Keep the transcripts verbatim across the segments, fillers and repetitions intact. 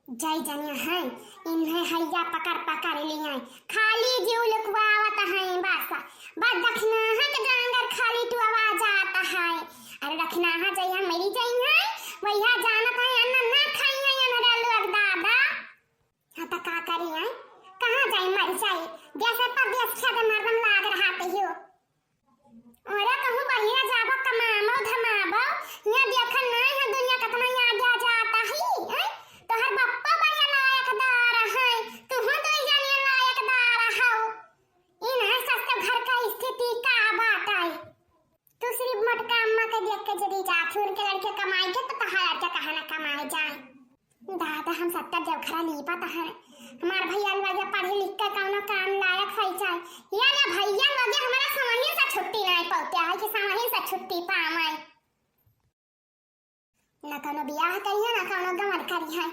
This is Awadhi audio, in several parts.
जय जनिया है, इन्हें हैया पकड़ पकड़ लिया, खाली जीव लुकवावत है बस। बस दखिनाहा के डांगर खाली टुअवा जात है। अरे दखिनाहा जइहा मरी जइहा, वहिया जानत है अन्न ना खाई है अनहरा लोग दादा। हाँ तो का करी है, कहाँ जाई मर जाई, जैसे परदेस खेत मरदम लाग रहा तहियो। अरे कहूँ बहिरा जाबो, कमाबो, धमाबो, यहाँ देखन नाई है दुनिया कितना आगे जाता है, हैं? तोहर बप्पो बढ़िया लायकदार है, तुहूँ दुई जनिया लायकदार हौ। इन है सस्ते घर का स्थिति का बात है। तू सिर्फ मोटका अम्मा के देख के जदी जात हूँ, उनके लड़के कमाई के तो तहार लड़के कहाँ ना कमाए जाए। दादा, हम सत्तर जब खरा लीपत हन। हमार भैया लगे पढ़े लिख के कौनो काम लायक होइ जाए। या ले भैया लगे हमारा समहिन से छुट्टी नाई पौते है कि समहिन से छुट्टी पावे। न कौनो बियाह करिहे, न कौनो गमन करिहे।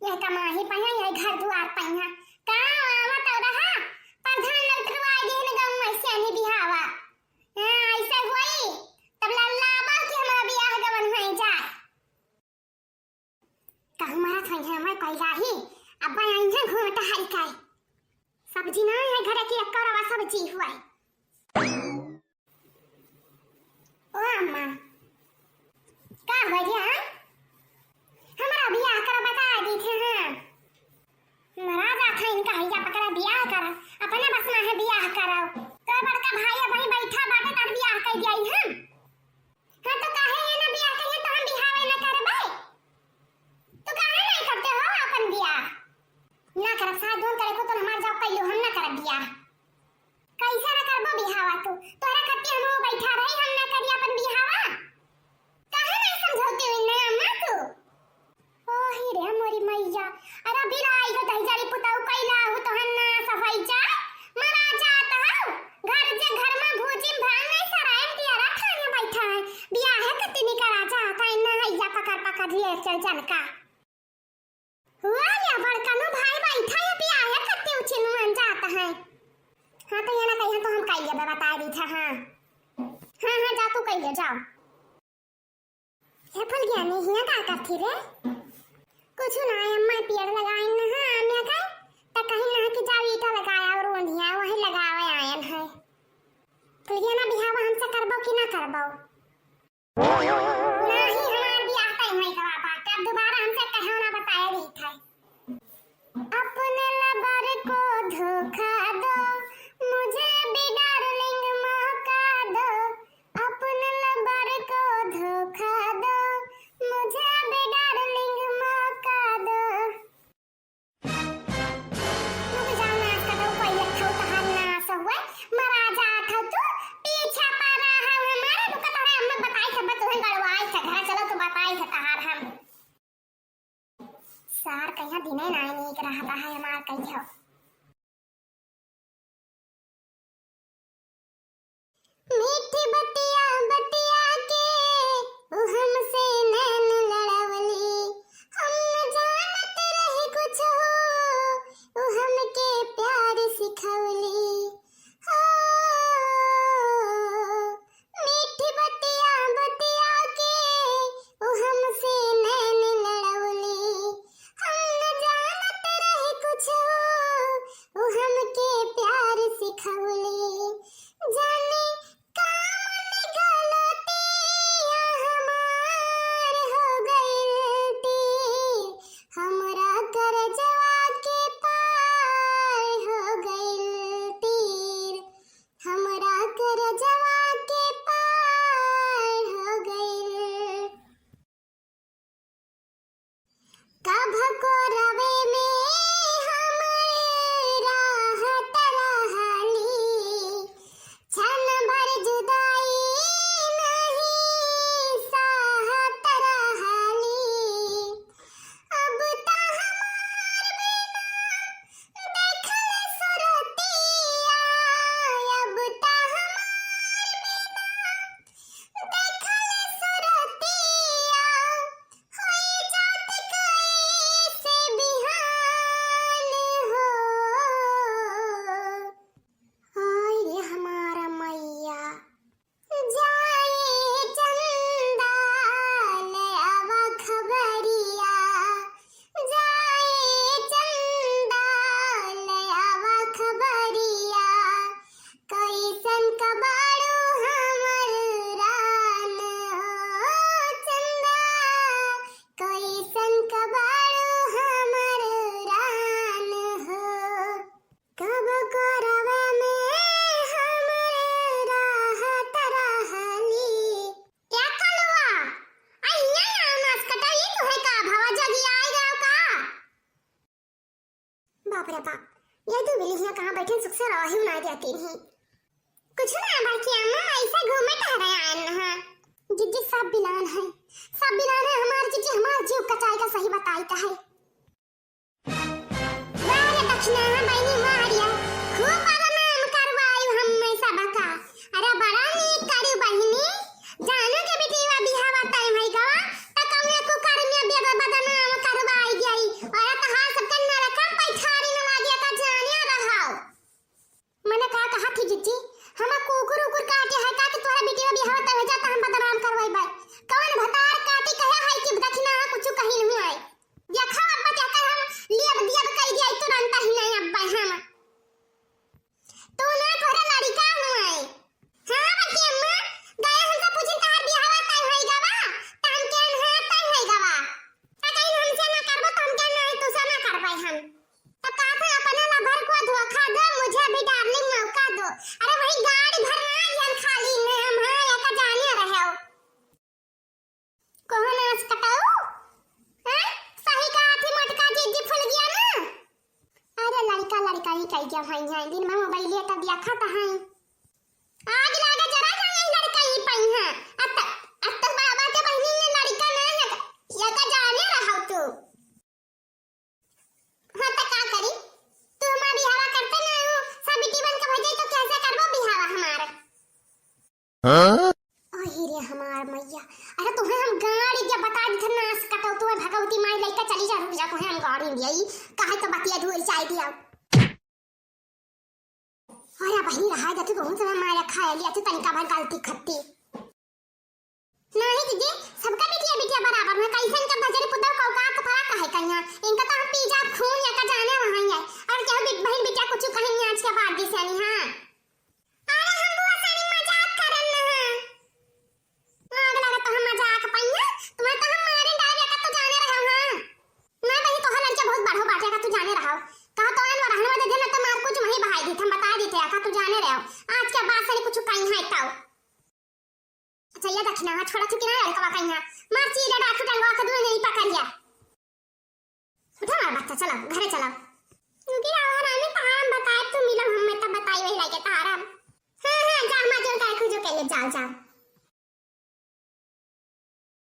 यह कमाही पइहा, यह घर दुआर पइहा। काम आवत रहा, प्रधान लोग तुरवाई दिहन गाँव में से नहीं बिहावा। हाँ, ऐसे होई, तब लल्लाबा कि हमारा बियाह गमन होइ जाए। कहूँ मरत होइहैं, मैं कइला ही, अब आइहैं घूम टहल के। सब्जी ना है घरे की, एक्को रवा सब्जी हुआ है। ओ अम्मा, का हुआ जी, हाँ? हमारा बियाह करा बता दी थे, हाँ। मरा जात है इनका हैया पकड़ा बियाह करा, अपने बस में है बियाह करा। तो बड़का भाई अबहीं बैठा बाटे, तब बियाह कर दिया ही हम। हाँ, तो काहे ये ना बियाह करिए, तो हम बिहावे ना करबे? तो काहे नहीं करते हो अपन बियाह? ना करब, साथ जोन करे को तो हमार जाओ कहियो, हम ना करब बियाह। कैसे ना करबो बिहावा तू? तोहरा खातिर हम बैठा रही, हम ना करी अपन बिहावा। काहे नहीं समझौती हुई ना अम्मा तू? ओ ही रे मोरी मैया, अरे बिलाई को तही जारी पुताऊ कैला हु तोहन ना सफाई जा, मरा जात हौ। घर जे घर में भूजी भांग नहीं सरायन की अरा खाने बैठा है, बियाह है कति निकरा जात है ना हैया पकड़ पकड़ ले चल जनका। हुआ या बड़कनो भाई बैठा है, बियाह है कति उचिन मन जात है। हाँ तो ये ना कहिए तो हम कहिए बता दी था, हाँ। हाँ, हाँ, जा तू कहिए, जाओ। हे फुलगियानी, हियाँ का करथी रे? कुछु ना, अम्मा पेड़ लगाइन न है आम्या का, त कहीं ना कि जाओ ईटा लगाया और ओंधिया वही लगावे आयन है। फुलगियाना बिहावा हमसे करबो कि ना करबो? नाही, हमार बियाह तय नहीं करा बाटे, अब दोबारा हमसे कहो ना बताए रही था। अपने लवर को धोखा दो, मुझे भी डार्लिंग मौका दो। अपने लवर को धोखा दो, मुझे भी डार्लिंग मौका दो। रुक जाओ, नाच का तो कोई लखा उतार नाच हुए, मरा जात हो तू, पीछे पड़ा है हमारे, रुका तोहरे अम्मा बताई सब, तुम्हें गड़वाई से घर चलो तो बताई से तहार हम। सार कहिया दिने नाई नीक रहता है हमार कहियो। मीठी बतिया बतिया के उ हमसे नैन लड़वली, हम न जानत रही कुछ हो, उ हमके प्यार सिखवली। हो, मीठी बतिया बतिया के उ हमसे नैन लड़वली, हम न जानत रही कुछ हो, बाप रे बाप, ये दू बिल्ली हियाँ कहाँ बैठे, सुख से रही ना जाती नहीं। कुछ ना बड़की अम्मा, ऐसे घूमे टहरे आए हैं। जिज्जी, सब बिलान है, सब बिलान है हमार जिज्जी, हमार जीव कचाई का सही बताई का है। वाह रे दक्षिणा, हाँ बहिनी, वाह रे, खूब बदनाम करवायु हम्मे सबका। अरे बड़ा नीक करू बहिनी, जानू के बिटिया बिहावा तय भई गवा, त कौनो कुकर्म में बे-, बदनाम करवाई गई। अरे तहार सबके नरकम पैठारी न लागे त जाने रहो। मने का कहा थी जिज्जी, हम कुकुर उकुर काटे है का कि तोहरा बिटिया बिहावा तय हो जाता हम बदनाम करवाई बाई? कौन भतार काटी कहे है कि दक्षिणा कुछ कहीं नहीं है? देखा अब्बा, जाकर हम लियब दियब कई दिया तुरंत ही नहीं अब्बा हम। तू ना तोहरा लड़िका हुआई। हाँ बड़की अम्मा, गया हमसे पूछिन तहार बियाहवा तय होई गवा, त हम कहन हाँ तय होई गवा। त कहीं हमसे ना करबो त हम कहन नहीं तू से ना करबै हम। त का था अपने lover को धोखा दो, मुझे भी darling मौका दो। अरे वही गाड़ी भर ना लिहन खाली में हम, हाँ, या का जाने रहे हो। कहो नास कटाऊ? हैं? सही कहा थी मोटका जिज्जी फूल गया ना। अरे लड़िका लड़िका ही कही गया भाई, हैं दिन में मोबाइल ये तब देखा था हैं। आग लागे जरा जाए लड़िका ही पाई हैं। अब तक, अब तक बाबा के बहिनी ये लड़िका ना है, ये का जाने रहा तू। हाँ, त का करी? तू हमार बिहावा करते ना हो, सब बिटी बन के भजे तो कैसे करबो बिहावा हमार? हाँ? अहे रे हमार मैया, अरे तुम्हें हम गाड़ी के बता दी थे नास कटो, तुम्हें भगवती माई लेके चली जा, रुक जा, तुम्हें हम गाड़ी दिया, काहे तो बतिया धुल चाय दिया। अरे बहिनी रहा जाती, बहुत समय माया खाया लिया, तू तनिका भर गलती खत्ती। नहीं दीदी, सबका बिटिया बिटिया बराबर है। कैसे इनका भजन पुतौ का औकात फर्क है कहिया? इनका तो हम पीजा खून या का जाने रहा है। और क्या बिट-, बहन बिटिया कुछ कहेंगे आज के बाद दिसनी, हाँ? अरे हम बुआ सानी मजाक करन न हाँ। आग लगा तो हम मजाक पाइया, तुम्हें तो हम मारे डाल या का तू जाने रहा, हाँ? नहीं बहन, तोहर लड़का बहुत बड़ो बाटे का तू जाने रहा। कहा तो आन वरहन में दे देना तो मार कुछ वहीं बहाई दी, हम बता देते या का तू जाने रहे हो। आज के बाद से कुछ कहीं है ताऊ। अच्छा, ये दक्षिणा, हाँ, छोड़ा चुकी ना लड़कवा कहीं है। मार चीज डाकू टंगवा के दूर नहीं पकड़ लिया। उठा मार बच्चा, चलो, घरे चलो। क्योंकि आवारा में तारम बताए, तू मिलो, हम में तब बताई वही लगे तारम। हाँ, हाँ, जा, माँ जो गाय खुजो के ले, जाओ, जाओ।